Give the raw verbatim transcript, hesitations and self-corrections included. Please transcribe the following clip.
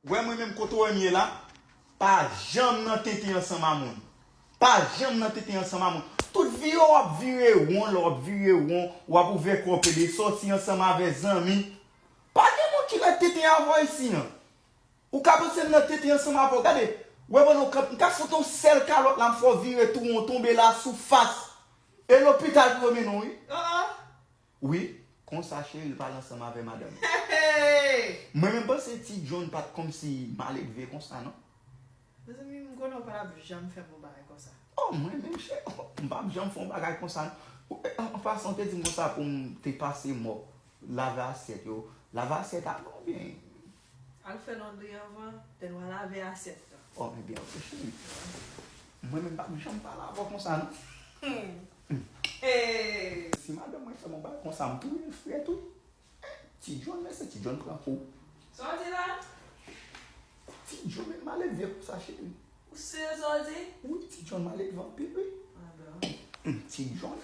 Wè mwen menm kote w wè m ye la, pa janm nan tenten ansanm a moun. Pa janm nan tenten ansanm a moun. Tout vi w ap vire won, lè w ap vire won, w ap ouvè kò w pede sòti ansanm avè zanmi. Pa gen moun ki nan tenten avè w isi an. Ou ka panse m nan tenten ansanm avè w. Gade, wè pandan w kanpe, m ka fout yon sèl kalòt la, m fè w vire tou won, tonbe la sou fas. E lopital pou yo mennen w, wi. Wi, konsa cheri l pale ansanm avè madanm. Mwen menm panse Ti John pa t kòmsi maledve konsa non. Mezanmi, m konnen w pa t ap janm fè m yon bagay konsa. Oh, mwen menm cheri, m p ap janm fè yon bagay konsa non. An pasan, w te di m konsa pou m te pase mòp, lave asyèt yo. Lave asyèt avan oubyen? Al fè londri anvan, then w a lave asyèt lan. Oh, ebyen, ok cheri. Mwen menm m p ap janm pale avè w konsa non. Si madanm mwen fè m yon bagay konsa, m touye l frèt wi. Ti John, men se Ti John pran kou. Sa w di la? Ti John, men maledve konsa cheri. Ou serye sa w di? Wi, Ti John maledve anpil wi. Ah bon. Ti John.